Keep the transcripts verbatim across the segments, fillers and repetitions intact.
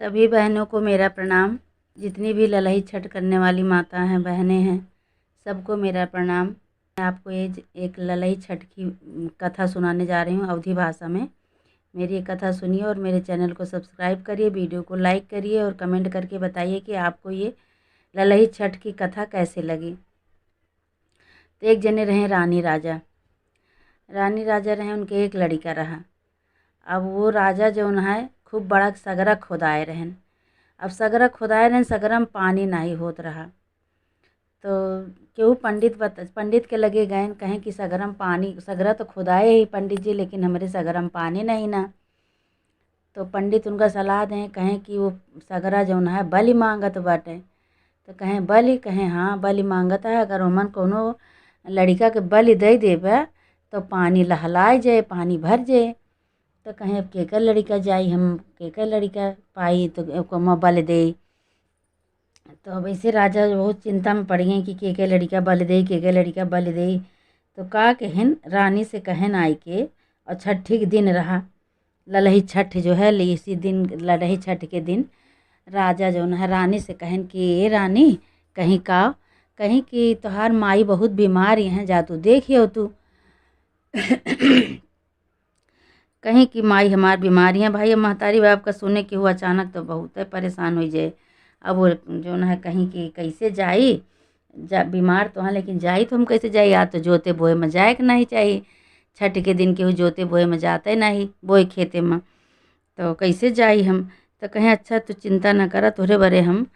सभी बहनों को मेरा प्रणाम। जितनी भी ललही छठ करने वाली माता हैं, बहनें हैं, सबको मेरा प्रणाम। मैं आपको ये ज-, एक ललही छठ की, उम, कथा सुनाने जा रही हूँ अवधी भाषा में। मेरी ये कथा सुनिए और मेरे channel को subscribe करिए, video को like करिए और comment करके बताइए कि आपको ये ललही छठ की कथा कैसे लगी। तो एक जने रहे रानी राजा। रानी राजा रहे, उनके एक लड़िका रहा। अब वो राजा जौन है, खूब बड़ा सगरा खोदाए रहन। अब सगरा खोदाए रहन, सगरा में पानी नाहीं होत रहा। तो केहू पंडित बत-, पंडित के लगे गएन, कहें कि सगरा में पानी, सगरा तो खोदाए ही पंडित जी, लेकिन हमरे सगरा में पानी नाहीं ना। तो पंडित उनका सलाह दें, कहें कि वो सगरा जौन है, बलि माँगत बाटे। तो कहें, "बलि?" कहें, "हाँ, बलि माँगत है, अगर ओमन कौनो लड़िका के बलि दे देबे, तो पानी लहलाए जाए, पानी भर जाए।" तो कहें, "अब केकर लड़िका जाई, हम केकर लड़िका पाई, तो ओकमा बलि देई?" तो अब ऐसे राजा बहुत चिंता में पड़ गए कि केकर लड़िका बलि देई, केकर लड़िका बलि देई। तो का कहेन, रानी से कहेन आए के, और छठी के दिन रहा, ललही छठ जो है, ले इसी दिन, ललही छठ के दिन राजा जौन है, रानी से कहेन कि, "ए रानी," कहीं का, कहीं कि, "तोहार माई बहुत बीमार हैं, जा तू देखियो तू।" कहीं कि माई हमार बीमार हैं। भाई, अब महतारी बाप का सुने के हुआ अचानक तो बहुत है परेशान हो जाए। अब वो जौन है, कहीं कि कैसे जाई, जा, बीमार तो हैं, लेकिन जाई तो हम कैसे जाई? आज तो जोते बोए में जाए के नाहीं चाही। छठ के दिन केहू जोते बोए में जाते नाहीं, बोए खेते में, तो कैसे जाई हम? तो कहें, "अच्छा, तू चिंता न करा, तोहरे बरे हम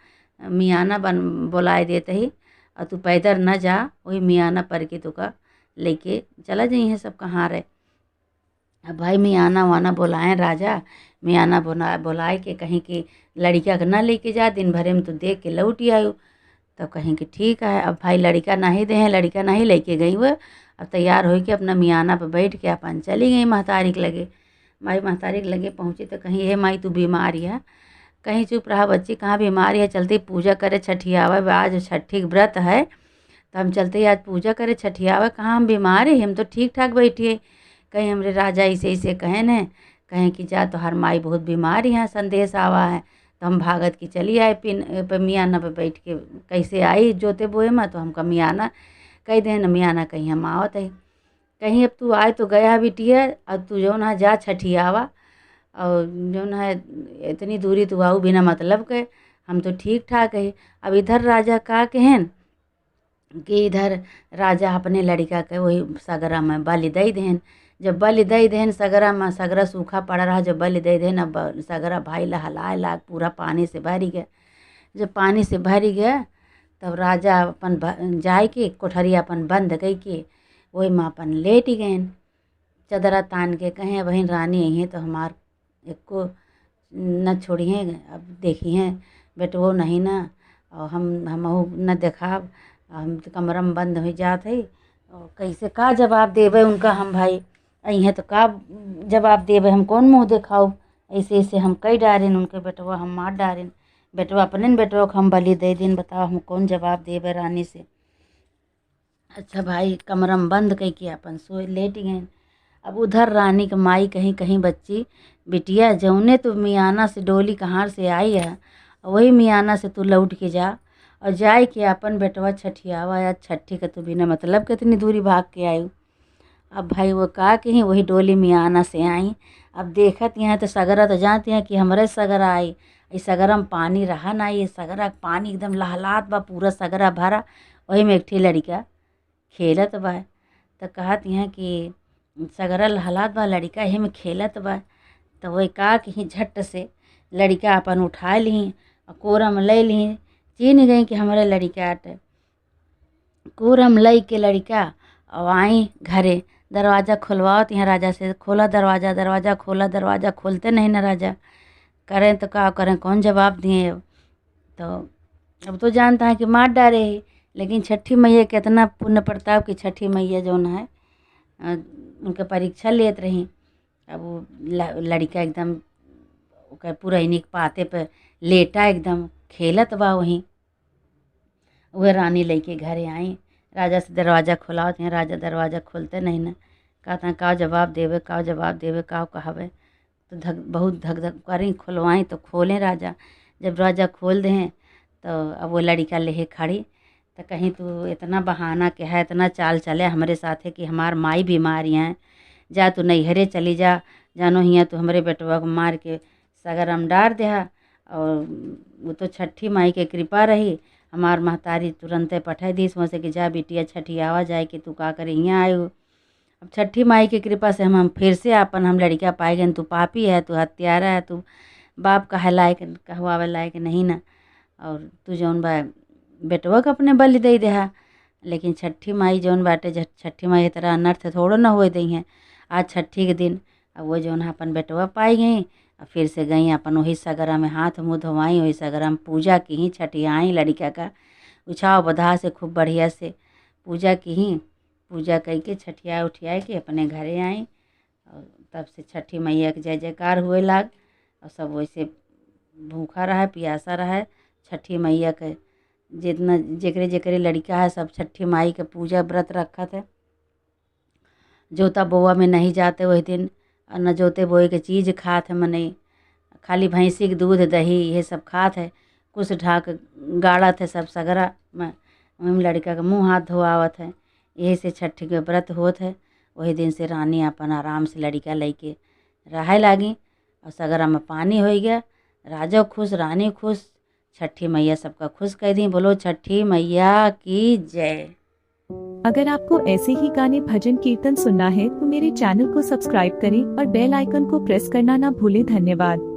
मियाना बन, बोलाए देत ही, और तू पैदल न जा, वही मियाना पर के तोका लेके चला जइहें सब कहाँ रहे।" अब भाई, मियाना वाना बोलाएं राजा, मियाना बोला-, बोलाए के कहीं कि लड़िका के ना लेके जा, दिन भरे में तू देख के लौटि आयु। तब कहीं कि ठीक है। अब भाई, लड़िका नाहीं देहें, लड़िका नाहीं लेके गई हुए। अब तैयार होइके अपना मियाना पे बैठ के अपन चली गई महतारी के लगे। माई महतारी के लगे पहुँची तो कहीं, "हे माई, तू बीमार है?" कहीं, "चुप रहा बच्ची, कहाँ बीमार है, चलती पूजा करे छठियावा, आज छठी के व्रत है।" तो हम चलते ही आज पूजा करे छठियावे, कहाँ हम बीमार ही, हम तो ठीक ठाक बैठी है। कहीं हमरे राजा ऐसे ऐसे कहेन, कहें कि जा तोहार माई बहुत बीमार ही, यहाँ संदेश आवा है। तो हम भागत की चली आए पिन, ए, पे मियाना पे बैठ के, कैसे आई जोते बोए में, तो हमका मियाना कह देन, मियाना कहीं हम आवत है। कहीं अब तू आए तो गया बिटिया, अब तू जौन है जा छठियावा, और जौन है इतनी दूरी तू आऊ बिना मतलब के, हम तो ठीक ठाक है। अब इधर राजा का कहेन, कि इधर राजा अपने लड़िका के वही सगरा में बलि दइ देहेन। जब बलि दइ देहेन सगरा में, सगरा सूखा पड़ा रहा, जब बलि दइ देहेन, अब ब-, सगरा भाई लहलाए लाग पूरा पानी से भरि गए। जब पानी से भरि गए, तब राजा अपन ब-, जाए के कोठरी अपन बंद कइ के वही में अपन लेटि गएन। चदरा तान के कहें, "बहिन रानी अइहें तो हमार एको न छोड़िहें, अब देखिहें बेटवो नहीं ना, और हम, हमहू न देखाब, हम तो कमरा में बंद होइ जात है।" और कैसे का जवाब देबे उनका हम भाई, अइहें तो का जवाब देबे, हम कौन मुँह देखाउब? ऐसे ऐसे हम कई डारेन उनके बेटवा, हम मार डारेन बेटवा, अपने न बेटवा को हम बलि दे दिन, बताओ हम कौन जवाब देबे रानी से? अच्छा भाई, कमरा में बंद कइ के अपन सोए लेट गएन। अब उधर रानी के माई कहीं, कहीं, "बच्ची, बिटिया, जौने तू मियाना से डोली कहार से आई है, वही मियाना से तू लौट के जा और जाए के अपन बेटवा छठियावा, या छठी के तू बिना मतलब के इतनी दूरी भाग के आयु।" अब भाई वो का कहीं, वही डोली मियाना से आई। अब देखत यहाँ तो सगरा तो जानती हैं कि हमरे सगरा आई, ई सगरा में पानी रहा ना, ये सगरा के पानी एकदम लहलात बा, पूरा सगरा भरा, वही में एक ठे लड़िका खेलत बा। त कहत यहाँ कि सगरा लहलात बा, लड़िका एही में खेलत बा। त वही का कहीं, झट से लड़िका अपन उठाए लिहीं और कोरा में ले लिहीं, चीन्ह गई कि हमरे लड़िका आटे। कोरा में लइ के लड़िका और आई घरे, दरवाजा खोलवावत यहाँ राजा से, "खोला दरवाजा, दरवाजा खोला, दरवाजा खोलते नहीं ना राजा।" करें तो का करें, कौन जवाब दिए अब? तो अब तो जानता है कि मार डारे ही, लेकिन छठी मैया के इतना पुण्य प्रताप कि छठी मैया जौन है, अ, उनके परीक्षा लेत रही। अब वो ल-, लड़िका एकदम ओकर पुरैनी के पाते पे लेटा एकदम खेलत बा वहीं। उहे रानी लइके घरे आई, राजा से दरवाजा खोलावत हैं, राजा दरवाजा खोलते नहीं ना, कहता, "का जवाब देवे, का जवाब देवे, का कहबे?" धक, बहुत धक धक करी, खुलवाई तो खोलें राजा। जब राजा खोल दें तो अब वो लड़िका लेहे खड़ी, तो कहीं तू इतना बहाना के है, इतना चाल चले हमरे साथे कि हमार माई बीमार हैं, जा तू नैहरे चली जा, जानो हियाँ तू हमरे बेटवा को मार के सगरम डार देहा। और वो तो छठी माई के कृपा रही, हमार महतारी तुरंते पठाई दीस वहाँ से कि जा बिटिया छठियावा जाए कि तू का करे हियाँ आए हो। अब छठी माई के कृपा से हम, हम फिर से आपन हम लड़िका पाए गए, तू पापी है, तू हत्यारा है, तू बाप कहे लायक, कहवावे लायक नहीं ना, और तू जौन बा बेटवा के अपने बलि दे देहा। लेकिन छठी माई जौन बाटे, छ-, छठी माई इतना अनर्थ थोड़ो ना होए दई हैं। आज छठी के दिन अब वो जौन है अपन बेटवा पाई गई, अब फिर से गई अपन वही सगरा में हाथ मुँह धोवाई, वही सगरा में पूजा किहीं, छठियाई लड़िका का उछाव बधा से खूब बढ़िया से पूजा किहीं। पूजा कई के छठिया उठिया के अपने घरे आई और तब से छठी मैया के जय जयकार हुए लाग। और सब वैसे भूखा रहे, पियासा रहे। छठी मैया के जितना जेकरे जेकरे लड़िका है, सब छठी माई के पूजा व्रत रखत है। जोता बोआ में नहीं जाते वही दिन, और न जोते बोए के चीज खात है मनई, खाली भैंसी के दूध दही ये सब खात है। कुछ ढाक गाड़त है सब सगरा में, वही में लड़िका के मुँह हाथ धोआवत है। यही से छठी के व्रत होत है। वही दिन से रानी अपन आराम से लड़िका लइके रहे लागी और सगरा में पानी हो गया। राजा खुश, रानी खुश, छठी मैया सबका खुश कर दी। बोलो छठी मैया की जय। अगर आपको ऐसे ही गाने, भजन, कीर्तन सुनना है तो मेरे चैनल को सब्सक्राइब करें और बेल आइकन को प्रेस करना ना भूलें। धन्यवाद।